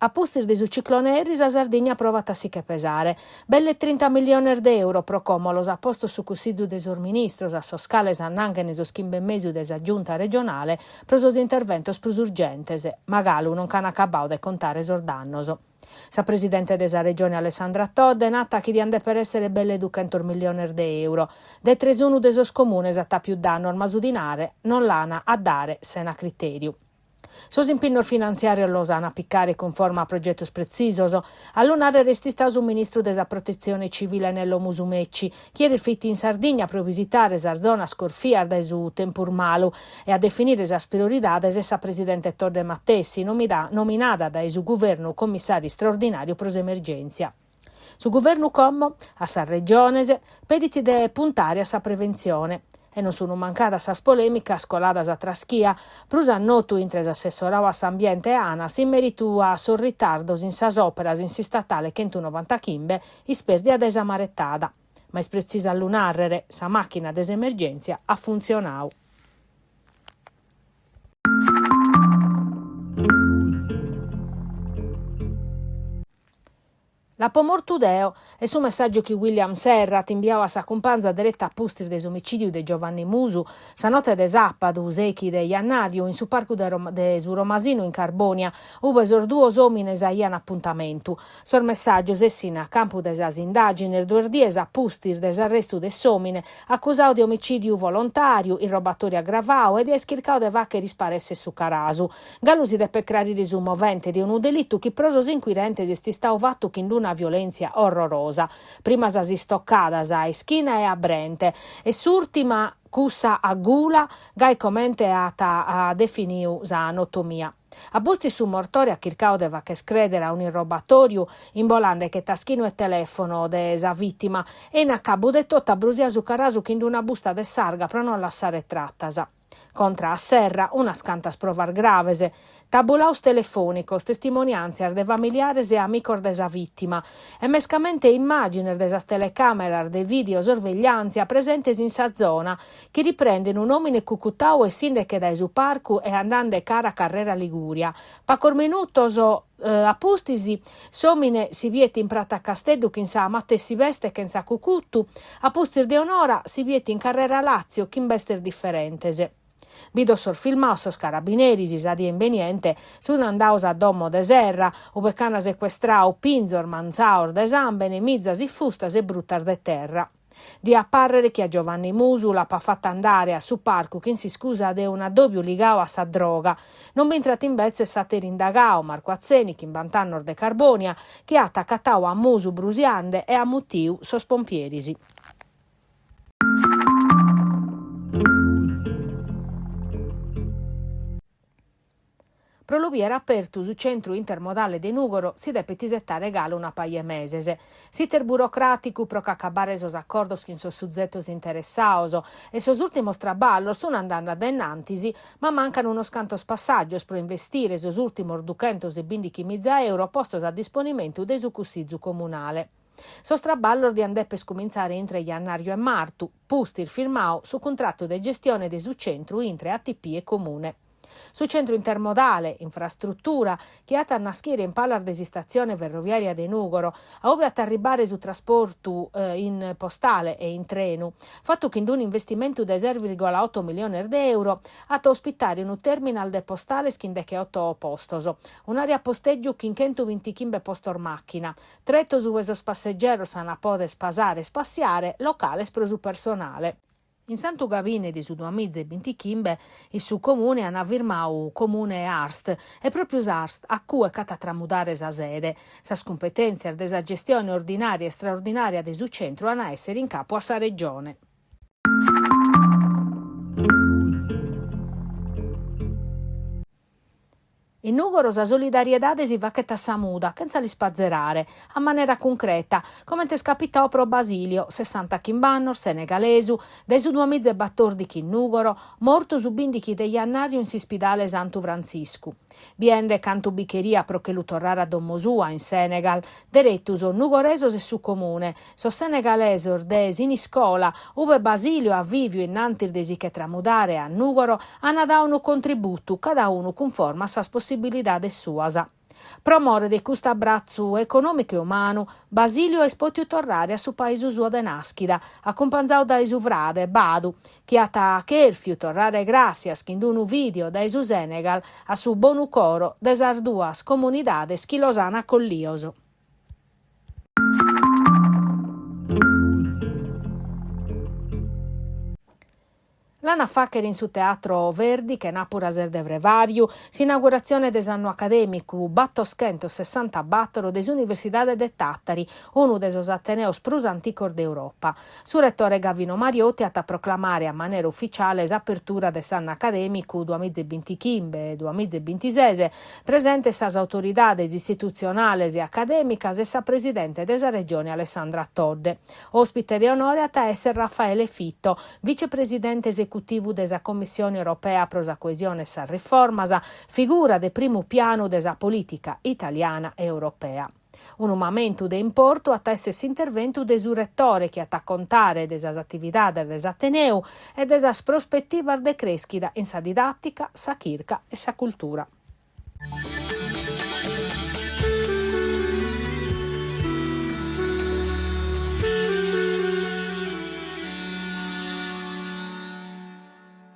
A pustis de su ciclone Harry sa Sardigna provat a si che pesare. Belle trinta milliones de euro pro como los at postos su Cussizu de sos Ministros, a sos cales annanghen sos chimbe e mesu de sa Giunta regionale pro sos interventos prus urgentes, ma galu non ch'an acabadu de contare sos dannos. Sa presidente de sa Regione Alessandra Todde nat chi diant dèpere èssere belle duchentos milliones de euro. De tres unu de sos comunes at àpiu dannos ma su dinare non l'an a dare sena critèriu. Sos impinnos finantziàrios los an a picare cunforma a progetos pretzisos. A lu nàrrere est istadu su ministru de sa Protetzione Civile Nello Musumeci, chi eris fit in Sardigna pro visitare sas zonas corfias dae su tempus malu e a definire sas prioridades est sa presidente Todde matessi, nominada dae su guvernu commissàriu istraordinàriu pro s'emergèntzia. Su guvernu como, a sas regiones, pedit de puntare a sa preventzione. E non sunt mancadas sas polèmicas coladas a traschia, prus a notu intre s'assessoradu a s'ambiente e Anas in mèritu a sos ritardos in sas òperas in s'istatale chentunovantaghimbe ispèrdia dae sa maretada. Ma est pretzisu a lu nàrrere, sa màchina de s'emergèntzia at funtzionadu. L'apo mortu deo, est su messàgiu chi William Serra at imbiadu a sa cumpanza dereta a pustis de s'omicìdiu de Giovanni Musu, sa note de sàpadu, sèichi de jannàriu, in su parcu de su Romasinu in Carbònia, ube sos duos òmines aian apuntamentu. Sos messàgios essin a campu de sas indàgines duas dies a pustis de s'arrestu de s'òmine, acusadu de omicìdiu volontàriu, irrobatòriu agravadu e de aer chircadu de fàghere isparèssere su carasu. Galu si depet crarire su movente de unu delitu chi pro sos inquirentes est istadu fatu chin d'una violèntzia orrorosa. Prima sas istocadas a ischina e a brente e s'ùrtima cussa a gula, gai comente at definidu sa notomia. A pustis su mortore at chircadu de fagher crèdere a un'irrobatòriu imbolande che taschinu e telèfono de sa vìtima e in acabu de totu at brusiadu su carasu chin d'una busta de s'arga pro non lassare tratas. Contra a Serra unas cantas provas graves, tabulaos telefònicos, testimoniàntzias de familiares e amicos de sa vìtima e mescamente immàgines de sas telecàmeras de vìdeo-sorvegliàntzia presentes in sa zona chi riprenden un'òmine cucutau essinde-che dae su parcu e andende cara a carrera Ligùria. Pacos minutos A pustis, s'òmine si biet in prata Casteddu chin sa matessi beste chentza cucutu, a pustis de un'ora si biet in carrera Làtzio chin bestes diferentes. Bidos sos filmaos sos carabineris, sa die imbeniente, sun andaos a domo de Serra, ube ch'an secuestrau pinzos mantzaos de sàmbene, mizas ifustas e brutas de terra. Diat pàrrere chi a Giovanni Musu l'apat fatu andare a su parcu chin s'iscusa de un'addòbiu ligadu a sa droga. Non b'intrat imbetzes s'àteru indagadu, Marco Atzeni, chimbant'annos de Carbònia, chi at acatadu a Musu brusiande e at mutiu sos pompieris. Pro lu bìere apertu su centru intermodale de Nùgoro si depet isetare galu una paja 'e meses. S'iter burocràticu pro ch'acabare sos acordos chin sos suzetos interessados e sos ùrtimos traballos sun andende a dae innantis, ma mancan unos cantos passàgios pro investire sos ùrtimos duchentos e bìndichi miza euro postos a disponimentu de su Cussizu Comunale. Sos traballos diant deper cumintzare intre jannàriu e martu, pustis firmadu su cuntratu de gestione de su centru intre ATP e Comune. Su centru intermodale, infrastrutura, chi at a naschire in palas de s'istatzione ferroviària de Nùgoro, a ube at a arribbare su trasportu in postale e in trenu, fatu chin unu investimentu de ses virgola oto miliones de euro, at a ospitare unu terminal de postales chin decheoto postos, un'àrea postègiu chin chentu bintichimbe postos màchina, tretos ue sos passegeros s'an a poder pasare e ispassiare, locales pro su personale. In Santu Gabine de su duamiza e bintichimbe in su Comune an firmadu Comune e Arst e pròpiu s'Arst a cue ch'at a tramudare sa sede. Sas cumpetèntzias de sa gestione ordinària e istraordinària de su centru an a èssere in capu a sa Regione. In Nùgoro sa solidariedade si faghet a sa muda, chentza l'ispazerare, a manera cuncreta, comente est capitadu pro Basilio, sessantachimbe annos, senegalesu, dae su duamiza e batòrdichi in Nùgoro, mortu su bìndichi de jannàriu in s'ispidale Santu Frantziscu. Biende cantu bi cheriat pro che lu torrare a domo sua, in Senegal, deretu sos nugoresos e su Comune, sos senegalesos de Siniscola, ube Basilio at vìviu innantis de si che tramudare a Nùgoro, an dadu unu contributu, cada unu cunforma a sas possibilidades suas. Pro more de custu abbratzu econòmicu e umanu, Basilio est pòtiu torrare a su paisu suo de nàschida, acumpanzadu dae su frade, Badu, chi at chèrfiu torrare gràssias chin unu vìdeo dae su Senegal a su bonu coro de sas duas comunidades chi los an acollios. L'an a fàghere in su Teatro Verdi, chenàpura ses de frevàriu, s'inauguratzione de s'annu acadèmicu battoschentosessantabator de s'Universidade de Tàtari, unu de sos ateneos prus anticos de Europa. Su retore Gavino Mariotti at a proclamare a manera uficiale s'apertura de s'annu acadèmicu duamiza e bintichimbe duamiza e bintises, presentes sas autoridades istitutzionales e acadèmicas e sa presidente de sa Regione Alessandra Todde. Òspite de onore at a èssere Raffaele Fitto, vicepresidente esecutivu de sa Commissione Europea pro sa Coesione e sas Riformas, figura de primu pianu de sa polìtica italiana e europea. Unu mamentu de importu at a èssere s'interventu de su retore chi at a contare de sas atividades de s'Ateneu e de sas prospetivas de crèschida in sa didàtica, sa chirca e sa cultura.